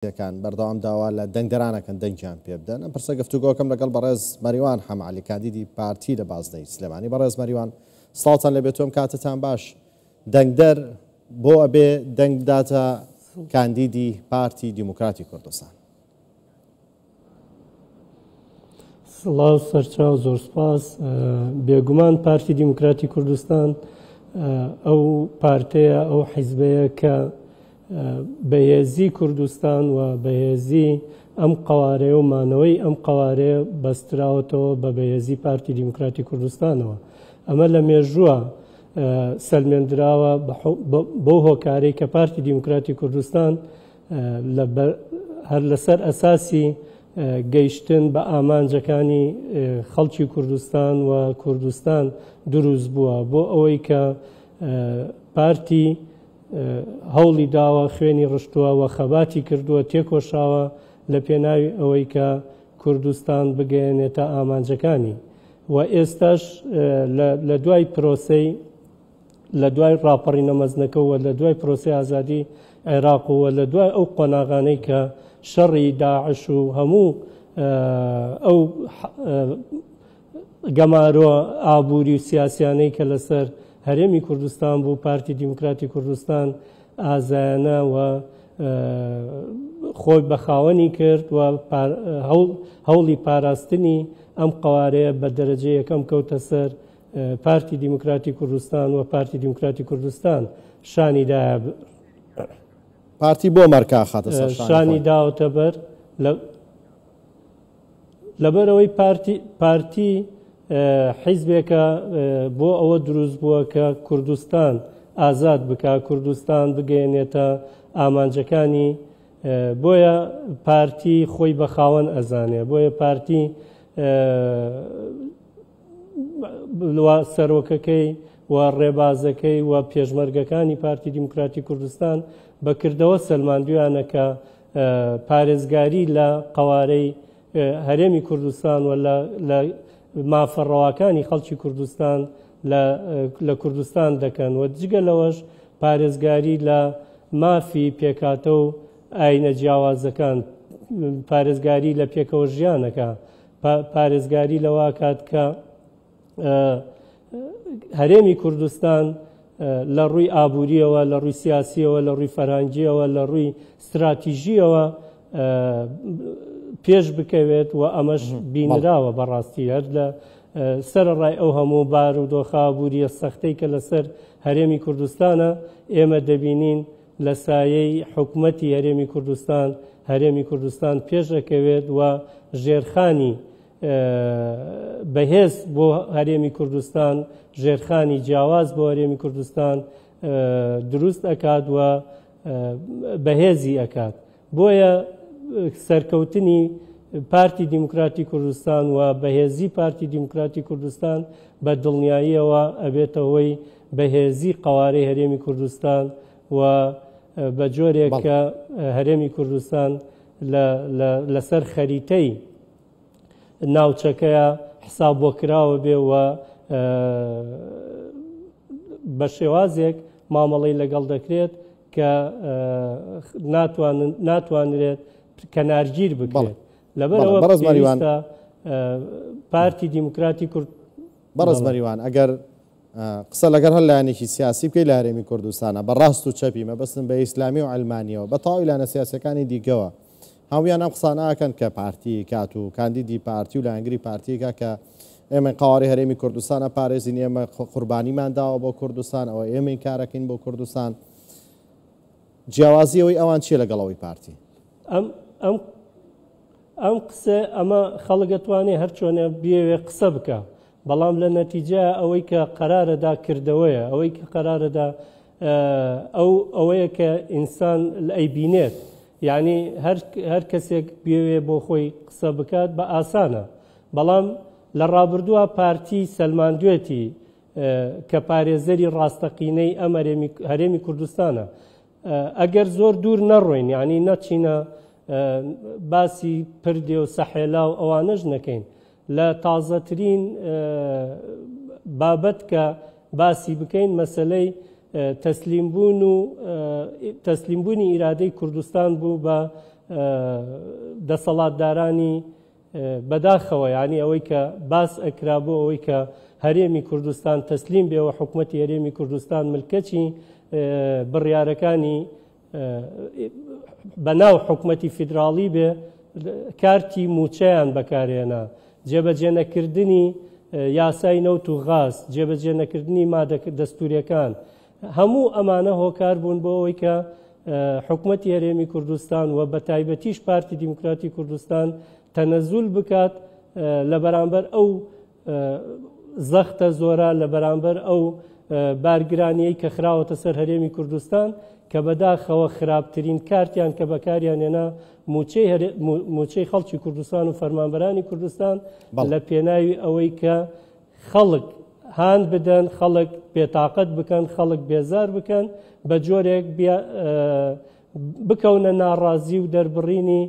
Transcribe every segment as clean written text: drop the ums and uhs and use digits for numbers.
سیاسیەکان بەردەوام داوا لە دەنگدەران ئەکەن دەنگیان پێ بدەن. ئەم پرسە گفتوگۆکەم لەگەڵ بەڕێز مەریوان حەمەعەلی کاندیدی پارتی لە بازنەی سلێمانی. بەڕێز مەریوان سڵاوتان لێبێت و ئەم کاتەتان باش. دەنگدەر بۆ ئەبێ دەنگ بداتە کاندیدی پارتی دیموکراتی کوردستان؟ سڵاو سەرچاو زۆر سپاس. بێگومان پارتی دیموکراتی کوردستان ئەو پارتەیە ئەو حیزبەیە کە بەهێزی کوردستان و بەهێزی ئەم قوارەیە و مانەوەی ئەم قوارەیە بەستراوەتەوە بە بەهێزی پارتی دیموکراتی کوردستانەوە ئەمە لە مێژووە سەلمێندراوە بەو هۆکارەی کە پارتی دیموکراتی کوردستان هەر لەسەر ئەساسی گەیشتن بە ئامانجەکانی خەڵکی کوردستان و کوردستان دروست بووە بۆ ئەوەی کە پارتی هەوڵی داوە خوێنی ڕشتووە و خەباتی کردووە تێکۆشاوە لە پێناوی ئەوەی کە کوردستان بگەیەنێتە ئامانجەکانی و ئێستاش لە دوای پرۆسەی لە دوای ڕاپەڕینە مەزنەکە و لە دوای پرۆسەی ئازادی عێراق و لە دوای ئەو قۆناغانەی کە شەڕی داعش و هەموو ئەو گەمارۆ ئابووری و سیاسیانەی کە لەسەر هەرێمی کوردستان بوو پارتی دیموکراتی کوردستان ئازایانە و خۆی بە خاوەنی کرد و هەوڵی پاراستنی ئەم قوارەیە بە دەرەجە یەکەم کەوتە سەر پارتی دیموکراتی کوردستان و پارتی دیموکراتی کوردستان شانی دایە پارتی بۆ مەرکە ئەخاتە سەر شانی شانی داوەتە بەر لەبەرەوەی پارتی پارتی حیزبێکە بۆ ئەوە دروست بووە کە کوردستان ئازاد بکا کوردستان بگەێنێتە ئامانجەکانی بۆیە پارتی خۆی بە خاوەن ئەزانێ بۆیە پارتی و سەرۆکەکەی و ڕێبازەکەی و پێشمەرگەکانی پارتی دیموکراتی کوردستان بە کردەوە سەلماندویانە کە پارێزگاری لە قەوارەی هەرێمی کوردستان و لە مافە ڕەواکانی خەڵکی کوردستان لە کوردستان دەکەن و جگە لەوەش پارێزگاری لە مافی پێکاتە و ئاینە جیاوازەکان پارێزگاری لە پێکەوە ژیانەکە پارێزگاری لەوە ئەکات کە هەرێمی کوردستان لە ڕووی ئابووریەوە لە ڕووی سیاسیەوە لە ڕووی فەرهەنگیەوە لە ڕووی ستراتیژیەوە پێش بکەوێت و ئەمەش بینراوە بەڕاستی هەر لە سەرڕای ئەو هەموو بار و دۆخە ئابووریە سەختەی کە لەسەر هەرێمی کوردستانە ئێمە دەبینین لە سایەی حکومەتی هەرێمی کوردستان، هەرێمی کوردستان پێش ئەکەوێت و ژێرخانی بەهێز بۆ هەرێمی کوردستان، ژێرخانی جیاواز بۆ هەرێمی کوردستان دروست ئەکات و بەهێزی ئەکات. بۆیە سەرکەوتنی پارتی دیموکراتی کوردستان و بەهێزی پارتی دیموکراتی کوردستان بە دڵنیاییەوە ئەبێتە هۆی بەهێزی قەوارەی هەرێمی کوردستان و بە جۆرێک کە هەرێمی کوردستان لەسەر خەریتەی ناوچەکەیە حساب بۆ کراوە بێ و بە شێوازێک مامەڵەی لەگەڵ دەکرێت کە ناتوانرێت کەنارگیر بکرێت لەبەرئەوە پێویستە پارتی دیموکراتی کورد بەڕێز مەریوان ئەگەر قسە لەگەڵ هەر لایەنێکی سیاسی بکەی لە هەرێمی کوردستانە بە ڕاست و چەپی مەبەستم بە ئیسلامی و عەلمانیەوە بە تەواوی لایەنە سیاسیەکانی دیکەوە هەموویان ئەم قسانە ئەکەن کە پارتی کات و کاندیدی پارتی و لایەنگری پارتی کا کە ئێمە قواری هەرێمی کوردستانە پارێزین ئێمە قوربانیمان داوە بۆ کوردستان ئەوە ئێمەین کارەکەین بۆ کوردستان جیاوازی ئەوەی ئەوان چییە لەگەڵ ئەوەی پارتی؟ ئەم ئەم ئەم قسە ئەمە خەڵک ئەتوانێ هەر چۆنە بیەوێ قسە بکا بەڵام لە نەتیجە ئەوەی کە قەرارەدا کردەوەیە ئەوەی کە قەرارەدا ئەو ئەوەیە کە ئینسان ئەیبینێت یعنی هەر هەر کەسێک بێوێ بۆ خۆی قسە بکات بە ئاسانە بەڵام لە ڕابردووە پارتی سەلماندوێتی کە پارێزەری ڕاستەقینەی ئەم هەرێمی کوردستانە ئەگەر زۆر دوور نەڕۆین یعنی نەچینە باسی پردێ و سەحێلا و ئەوانەش نەکەین لە تازەترین بابەت کە باسی بکەین مەسلەی تەسلیم بوون و تەسلیم بوونی ئیرادەی کوردستان بوو بە دەسەڵاتدارانی بەداخەوە یانی ئەوەی کە باس ئەکرا بۆ ئەوەی کە هەرێمی کوردستان تەسلیم بێ و حکومەتی هەرێمی کوردستان ملکەچی بڕیارەکانی بەناو حکومەتی فیدراڵی بێ کارتی موچەیان بەکارهێنا جێبەجێ نەکردنی یاسای نەوت و غاز جێبەجێ نەکردنی مادە دەستوریەکان هەموو ئەمانە هۆکار بوون بۆ ئەوەی کە حکومەتی هەرێمی کوردستان و بە تایبەتیش پارتی دیموکراتی کوردستان تەنەزول بکات لە بەرامبەر ئەو زەختە زۆرە لە بەرامبەر ئەو بارگرانیەی کە خراوەتە سەر هەرێمی کوردستان کە بەداخەوە خراپترین کارتیان کە بەکاریان هێنا موچەی خەڵکی کوردستان و فەرمانبەرانی کوردستان لە پێناوی ئەوەی کە خەڵک هان بدەن، خەڵک بێتاقەت بکەن، خەڵک بێزار بکەن، بە جۆرێک بکەونە ناڕازی و دەربڕینی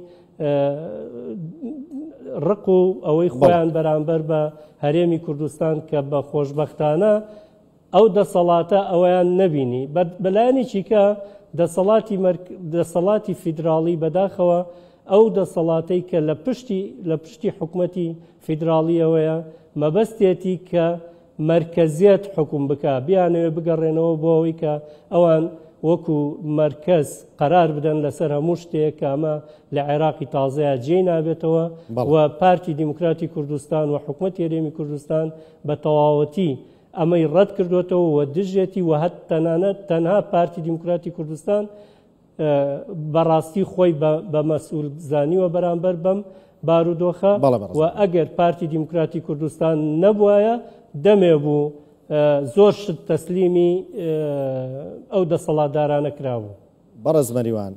ڕق و ئەوەی خۆیان بەرامبەر بە هەرێمی کوردستان کە بە خۆشبەختانە ئەو دەسەڵاتە ئەوەیان نەبینی. بەلایەنێکی کە دەسەڵاتی دەسەڵاتی فیدراڵی بەداخەوە ئەو دەسەڵاتەی کە لە پشتی لە پشتی حکومەتی فیدراڵیەوەیە مەبەستێتی کە مەرکەزیەت حوکم بکا بیانەوێ بگەڕێنەوە بۆ ئەوەی کە ئەوان وەکو مەرکەز قەرار بدەن لەسەر هەموو شتێک کە ئەمە لە عێراقی تازەیە جێی نابێتەوە و پارتی دیموکراتی کوردستان و حکومەتی هەرێمی کوردستان بە تەواوەتی ئەمەی ڕەت کردوێتەوە و دژێتی و هەت تەنانەت تەنها پارتی دیموکراتی کوردستان بەڕاستی خۆی بە مەسئول زانیوە بەرامبەر بەم بارودۆخە و ئەگەر پارتی دیموکراتی کوردستان نەبوایە دەمێ بوو زۆر شت تەسلیمی ئەو دەسەڵاتدارانە کرابوو. بەڕێز مەریوان،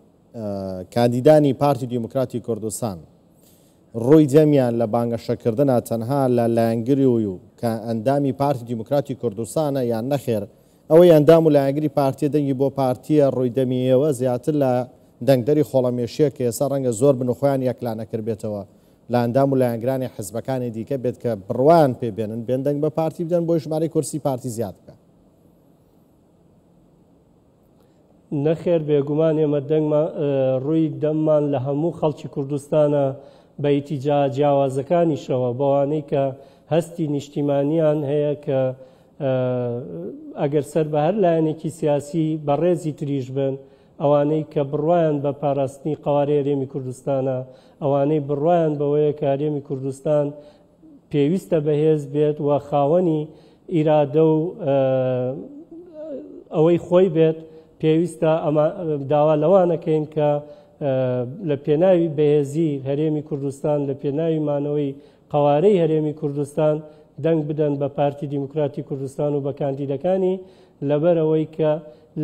کاندیدانی پارتی دیموکراتی کوردستان ڕووی دەمیان لە بانگەشەکردنە تەنها لە لایەنگری و کە ئەندامی پارتی دیموکراتی کوردستانە یان نەخێر ئەوەی ئەندام و لایەنگری پارتیە دەنگی بۆ پارتیە ڕووی دەمی ئێوە زیاتر لە دەنگدەری خۆڵەمێشیە کە ئێستا ڕەنگە زۆر بن و خۆیان یەکلا نەکردبێتەوە لە ئەندام و لایەنگرانی حزبەکانی دیکە بێت کە بڕوایان پێ بێنن بێن دەنگ بە پارتی بدەن بۆی ژمارەی کورسی پارتی زیاد بکا. نەخێر بێگومان ئێمە دەنگمان ڕووی دەممان لە هەموو خەڵکی کوردستانە بە ئیتیجا جیاوازەکانیشەوە بەوانەی کە هەستی نیشتیمانیان هەیە کە ئەگەر سەر بە هەر لایەنێکی سیاسی بەڕێزی تریش بن، ئەوانەی کە بڕوایان بە پاراستنی قەوارەی هەرێمی کوردستانە، ئەوانەی بڕوایان بەوەیە کە هەرێمی کوردستان پێویستە بەهێز بێت و خاوەنی ئیرادە و ئەوەی خۆی بێت، پێویستە داوا لەوانەکەین کە لە پێناوی بەهێزی هەرێمی کوردستان، لە پێناوی مانەوەی قەوارەی هەرێمی کوردستان دەنگ بدەن بە پارتی دیموکراتی کوردستان و بە کاندیدەکانی، لەبەرئەوەی کە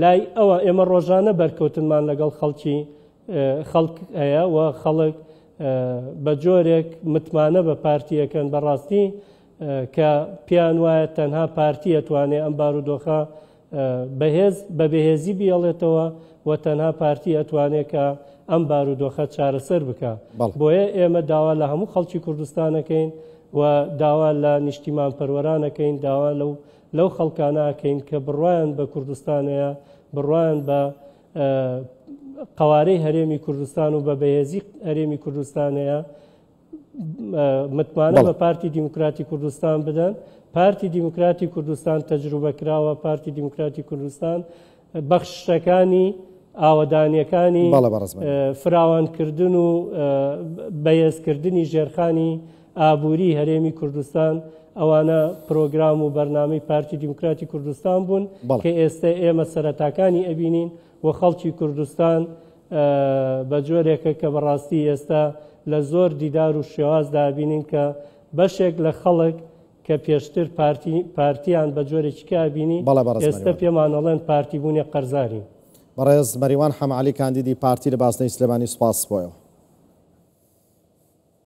لای ئەوە ئێمە ڕۆژانە بەرکەوتنمان لەگەڵ خەڵکی خەڵک هەیە و خەڵک بە جۆرێک متمانە بە پارتی ئەکەن بەڕاستی کە پێیان وایە تەنها پارتی ئەتوانێ ئەم بارودۆخە بەهێز بە بەهێزی بیەڵێتەوە و تەنها پارتی ئەتوانێت کە ئەم بارودۆخە چارەسەر بکا. بۆیە ئێمە داوا لە هەموو خەڵکی کوردستانەکەین و داوا لە نیشتیمان پەروەرانەکەین داوا لەو لەو خەڵکانە ئەکەین کە بڕوایان بە کوردستانەیە بڕوایان بە قەوارەی هەرێمی کوردستان و بە بەهێزی هەرێمی کوردستانەیە متمانە بە پارتی دیموکراتی کوردستان بدەن پارتی دیموکراتی کوردستان تەجروبە کراوە پارتی دیموکراتی کوردستان بەخششەکانی ئاوەدانیەکانی فراوانکردن و بەهێزکردنی ژێرخانی ئابووری هەرێمی کوردستان ئەوانە پرۆگرام و بەرنامەی پارتی دیموکراتی کوردستان بوون کە ئێستا ئێمە سەرەتاکانی ئەبینین و خەڵکی کوردستان بە جۆرێکە کە بەڕاستی ئێستا لە زۆر دیدار و شێوازدا ئەبینین کە بەشێک لە خەڵک کە پێشتر پارتی پارتیان بە جۆرێکی کە ئەبینی بەڵێ بەڕێز ئێستە مەریوان. پێمان ئەڵێن پارتی بوونێ قەرزارین. بەڕێز مەریوان حەمەعەلی کاندیدی پارتی لە بازنەی سلێمانی سوپاس بۆ ئێوە.